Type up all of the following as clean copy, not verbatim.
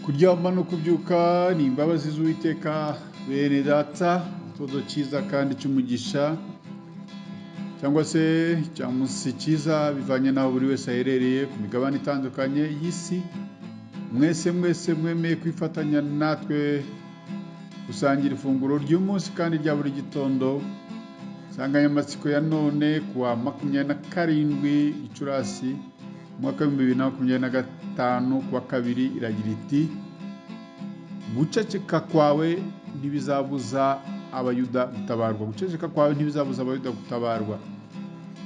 Kuryama no kubyuka ni imbabazi z'Uwiteka. Bene data, igitondo cyiza kandi cy'umugisha cyangwa se cyamunsi cyiza, bivanye n'aho buri wese aherereye ku migabane itandukanye y'isi. Mwese mwese mwemeye kwifatanya natwe gusangira ifunguro ry'umunsi kandi rya buri gitondo. Insanganyamatsiko ya none, kuwa 27 Gicurasi umwaka w'2025, kuwa kabiri, iragira iti: "Guceceka kwawe ntibizabuza Abayuda gutabarwa." Guceceka kwawe ntibizabuza Abayuda gutabarwa.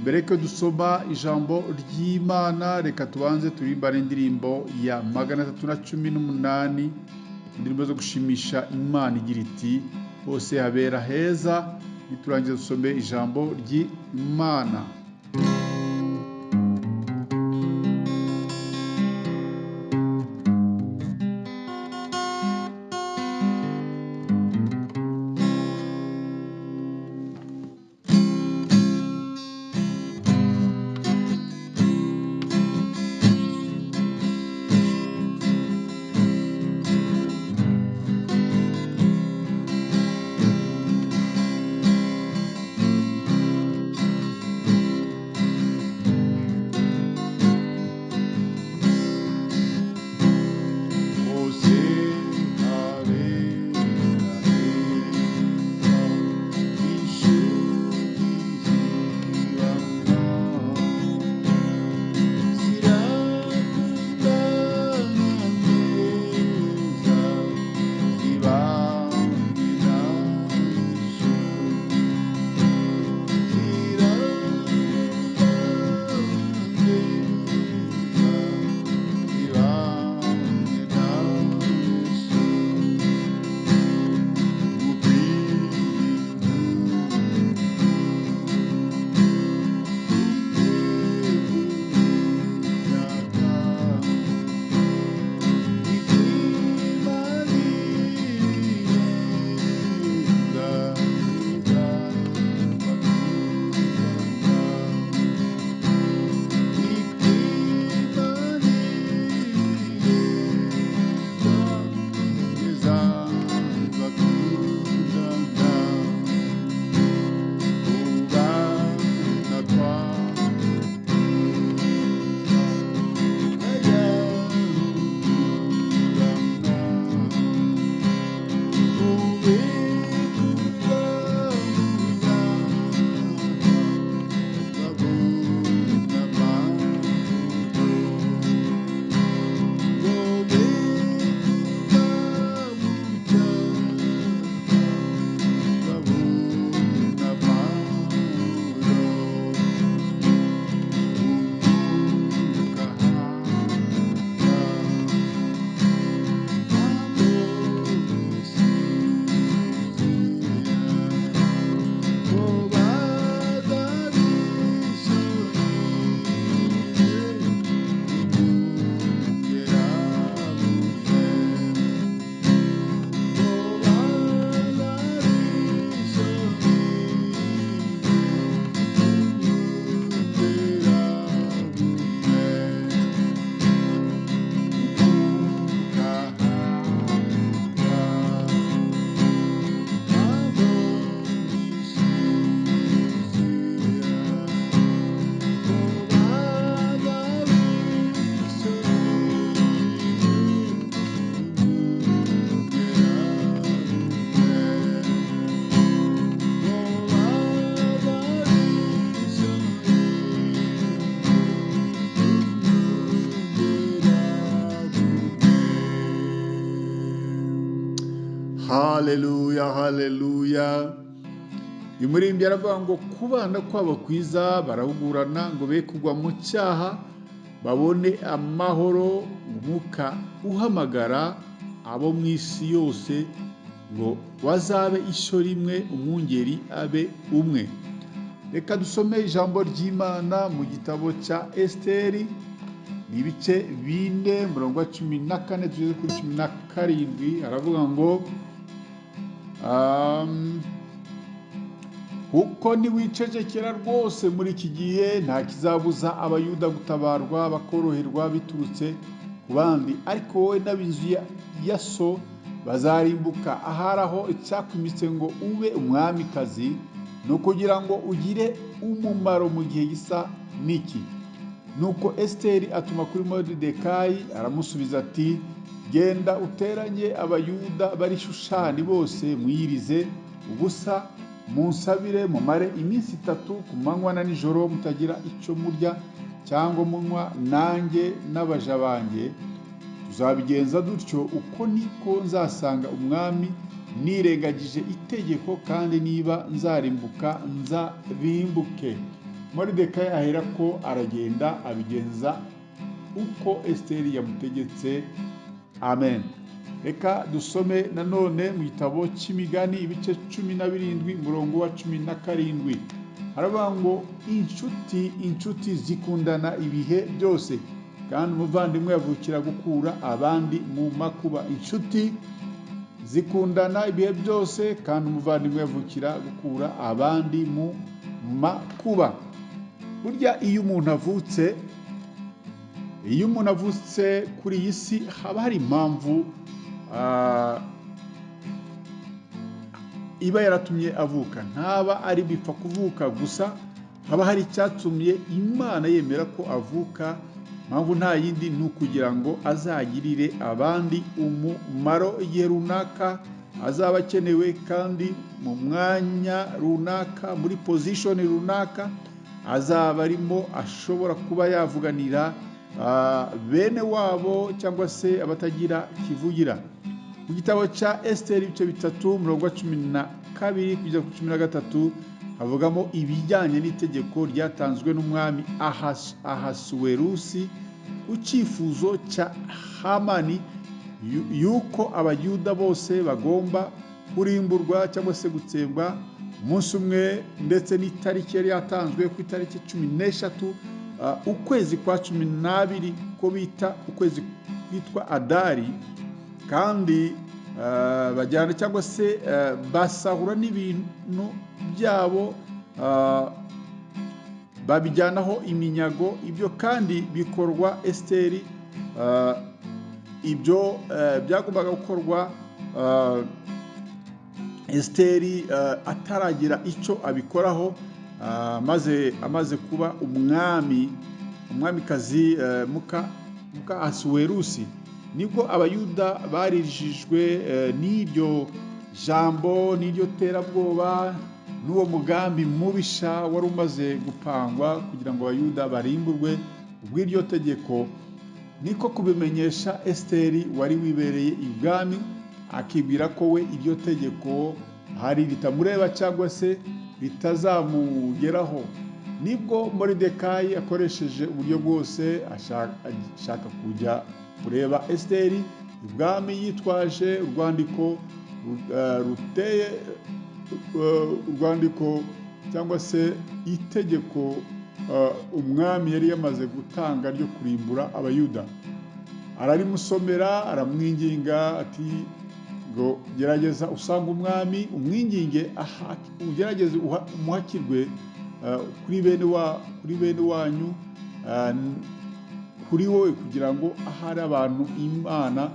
Mbere ko dusoma ijambo ry'Imana, reka tubanze turimbane indirimbo ya 318, indirimbo zo gushimisha Imana, igira iti: "Hose habera heza." Niturangiza dusome ijambo ry'Imana. Hose habera heza, inshuti zibana, zirakundana neza, zibanye na Yesu. Zirakundana neza, zibanye na Yesu. Haleluya, haleluya! Uyu muririmbyi aravuga ngo kubana kwabo kwiza, barahugurana ngo be kugwa mu cyaha, babone amahoro. Umwuka uhamagara abo mu isi yose ngo bazabe ishyo rimwe, umwungeri abe umwe. Reka dusome ijambo ry'Imana mu gitabo cya Esiteri, ni ibice 4, murongo wa 14 tugeze kuri 17. Aravuga ngo: "Kuko niwicecekera rwose muri iki gihe, nta kizabuza Abayuda gutabarwa bakoroherwa biturutse ku bandi, ariko wowe n'ab'inzu ya ya so bazarimbuka. Ahari aho icyakwimitse ngo ube umwamikazi ni ukugira ngo ugire umumaro mu gihe gisa n'iki. Nuko Esiteri atuma kuri Moridekayi, aramusubiza ati: "Genda uteranye Abayuda bari Shushani bose, mwiyirize ubusa, munsabire, mumare iminsi 3 ku manywa na nijoro mutagira icyo murya cyangwa munywa, nanjye n'abaja banjye tuzabigenza dutyo. Uko niko nzasanga umwami nirengagije itegeko, kandi niba nzarimbuka nzarimbuke." Moridekayi aherako aragenda abigenza uko Esiteri yamutegetse. Amen. Reka dusome nanone mu gitabo cy'Imigani, ibice 17, umurongo wa 17. Haravuga ngo: Inshuti zikundana ibihe byose, kandi umuvandimwe avukira gukura abandi mu makuba." Inshuti zikundana ibihe byose, kandi umuvandimwe avukira gukura abandi mu makuba. Burya iyo umuntu avutse kuri iyi si, haba hari impamvu iba yaratumye avuka. Ntaba ari bipfa kuvuka gusa, haba hari icyatumye Imana yemera ko avuka. Impamvu nta yindi, ni ukugira ngo azagirire abandi umumaro igihe runaka azaba akenewe, kandi mu mwanya runaka, muri position runaka azaba arimo, ashobora kuba yavuganira bene wabo cyangwa se abatagira kivugira. Mu gitabo cya Esiteri, ibice 3, umurongo wa 12 kugeza ku 13, havugamo ibijyanye n'itegeko ryatanzwe n'umwami Ahasuwerusi ku cyifuzo cya Hamani, yuko Abayuda bose bagomba kurimburwa cyangwa se gutsembwa umunsi umwe, ndetse n'itariki yari yatanzwe ku itariki 13 ukwezi kwa 12, ko bita ukwezi kwitwa Adari. Kandi bajyana cyangwa se basahura n'ibintu byabo, babijyanaho iminyago. Ibyo kandi bikorwa Esiteri, ibyo byagombaga gukorwa Esiteri ataragira icyo abikoraho, maze amaze kuba umwami, umwamikazi muka Asuwerusi, nibwo Abayuda barijijwe n'iryo jambo, n'iryo terabwoba, n'uwo mugambi mubisha wari umaze gupangwa kugira ngo Abayuda barimburwe ubw'iryo tegeko. Niko kubimenyesha Esiteri wari wibereye ibwami, akibwira ko we iryo tegeko hari ritamureba cyangwa se ritazamugeraho. Nibwo Moridekayi akoresheje uburyo bwose ashaka kujya kureba Esiteri ibwami, yitwaje urwandiko ruteye urwandiko cyangwa se itegeko umwami yari yamaze gutanga ryo kurimbura Abayuda. Ararimusomera, aramwinginga ati ngo: "Gerageza usange umwami, umwinginge, ugerageze umuhakirwe kuri bene wanyu, kuri wowe, kugira ngo ahari abantu Imana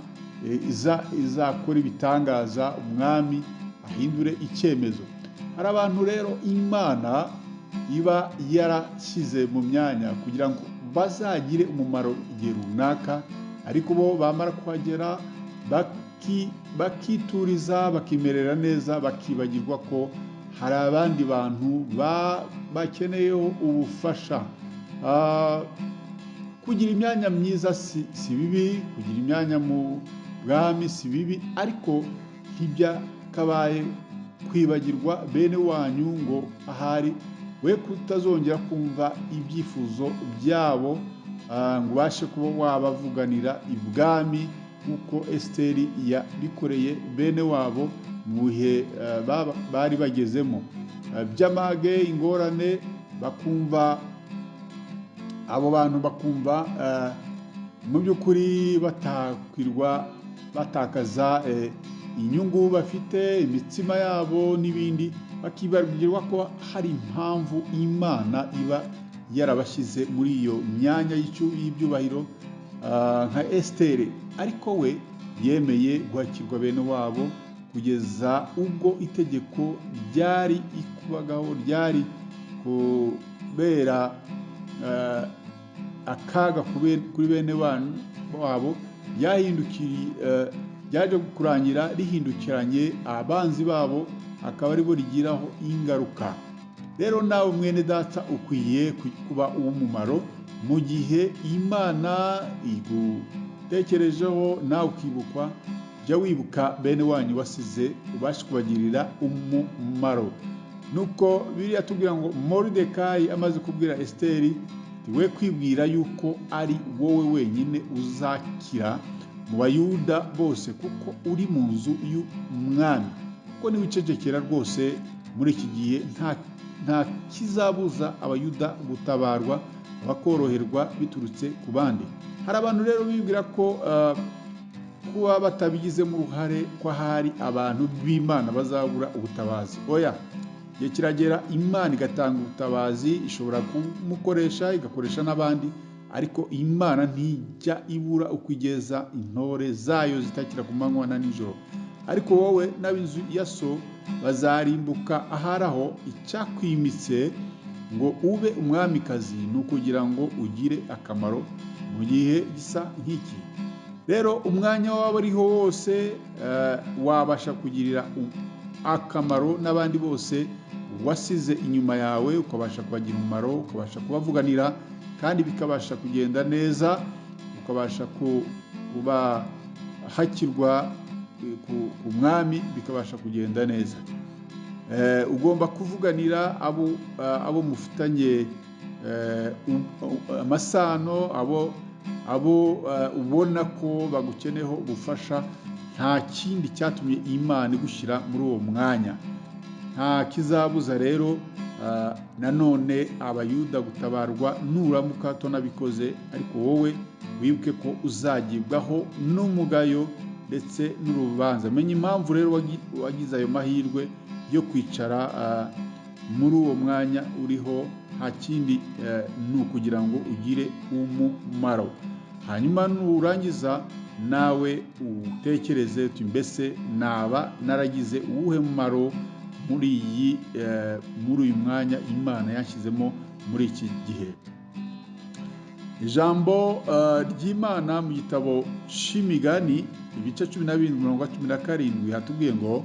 izakora ibitangaza, umwami ahindure icyemezo." Hari abantu rero Imana iba yarashyize mu myanya kugira ngo bazagire umumaro igihe runaka, ariko bo bamara kuhagera bakituriza, bakimerera neza, bakibagirwa ko hari abandi bantu bakeneyeho ubufasha. Kugira imyanya myiza si bibi, kugira imyanya mu bwami si bibi, ariko ntibyakabaye kwibagirwa bene wanyu, ngo ahari we kutazongera kumva ibyifuzo byabo, ngo ubashe kuba wabavuganira ibwami nk'uko Esiteri yabikoreye bene wabo mu bihe bari bagezemo by'amage, ingorane. Bakumva abo bantu, bakumva mu by'ukuri batakwirwa batakaza inyungu bafite, imitsima yabo n'ibindi, bakibagirwa ko hari impamvu Imana iba yarabashyize muri iyo myanya y'ibyubahiro, nka Esiteri. Ariko we Yemeye guhakirwa bene wabo kugeza ubwo itegeko ryari ikubagaho, ryari kubera akaga kuri bene wabo, ryaje kurangira rihindukiranye abanzi babo, akaba aribo rigiraho ingaruka. Rero nawe mwene data ukwiye kuba uw'umumaro mu gihe Imana igutekerejeho nawe ukibukwa. Jya wibuka bene wanyu wasize, ubashe kubagirira umumaro. Nuko biriya tubwira ngo Moridekayi amaze kubwira Esiteri, we kwibwira yuko ari wowe wenyine uzakira mu Bayuda bose, kuko uri mu nzu y'umwami, kuko niwicecekera rwose muri iki gihe nta kizabuza Abayuda gutabarwa, bakoroherwa biturutse ku bandi. Hari abantu rero bibwira ko kuba batabigizemo uruhare ko ahari abantu b'Imana bazabura ubutabazi. Oya, igihe kiragera Imana igatanga ubutabazi, ishobora kumukoresha, igakoresha n'abandi, ariko Imana ntijya ibura uko igeza intore zayo zitakira ku manywa na nijoro. Ariko wowe n'ab'inzu ya so bazarimbuka. Ahari aho icyakwimitse ngo ube umwamikazi ni ukugira ngo ugire akamaro mu gihe gisa nk'iki. Rero umwanya waba ariho wose wabasha kugirira akamaro n'abandi bose wasize inyuma yawe, ukabasha kubagira umumaro, ukabasha kubavuganira kandi bikabasha kugenda neza, ukabasha kuba hakirwa ku mwami, bikabasha kugenda neza. Ugomba kuvuganira abo mufitanye amasano, abo ubona ko bagukeneyeho ubufasha. Nta kindi cyatumye Imana igushyira muri uwo mwanya. Nta kizabuza rero nanone Abayuda gutabarwa nuramuka utanabikoze, ariko wowe wibuke ko uzagibwaho n'umugayo ndetse n'urubanza. Menya impamvu rero wagize ayo mahirwe yo kwicara muri uwo mwanya uriho, nta kindi ni ukugira ngo ugire umumaro. Hanyuma nurangiza nawe utekereze uti mbese naba naragize uwuhe mumaro muri uyu mwanya Imana yashyizemo muri iki gihe? Ijambo ry'Imana mu gitabo c'Imigani ibice 17 umurongo wa 17 hatubwiye ngo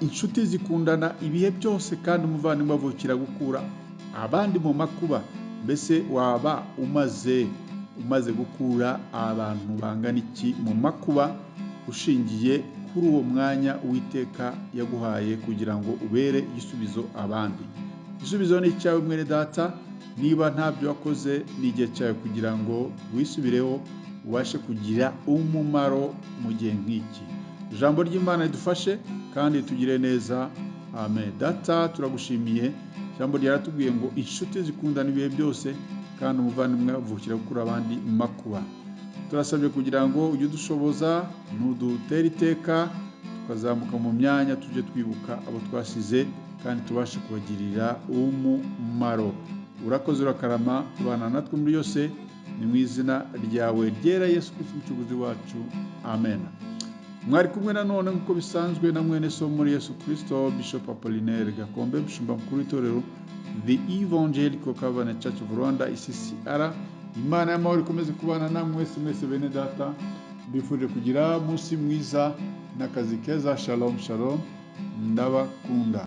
inshuti zikundana ibihe byose, kandi umuvandimwe avukira gukura abandi mu makuba. Mbese waba umaze gukura abantu bangana iki mu makuba ushingiye kuri uwo mwanya Uwiteka yaguhaye kugira ngo ubere igisubizo abandi? Igisubizo ni icyawe mwene data. Niba ntabyo wakoze, ni igihe cyawe kugira ngo wisubireho, ubashe kugira umumaro mu gihe nk'iki. Ijambo ry'Imana ridufashe kandi tugire neza. Amen. Data, turagushimiye. Ijambo ryaratubwiye ngo inshuti zikundana ibihe byose, kandi umuvandimwe avukira gukura abandi mu makuba. Turasabye kugira ngo ujye udushoboza, ntudutere iteka tukazamuka mu myanya, tujye twibuka abo twasize kandi tubashe kubagirira umumaro. Urakoze, urakarama, tubana natwe muri yose. Ni mu izina ryawe ryera Yesu Kristo umucunguzi wacu, amen. Mwari kumwe nanone nk'uko bisanzwe na mwene so muri Yesu Kristo, Bishop Apollinaire Gakombe, umushumba mukuru w'itorero The Evangelical Covenant Church of Rwanda, ECCR. Imana y'amahoro ikomeze kubana namwe mwese mwese bene data. Mbifuje kugira umunsi mwiza n'akazi keza. Shalom shalom, ndabakunda.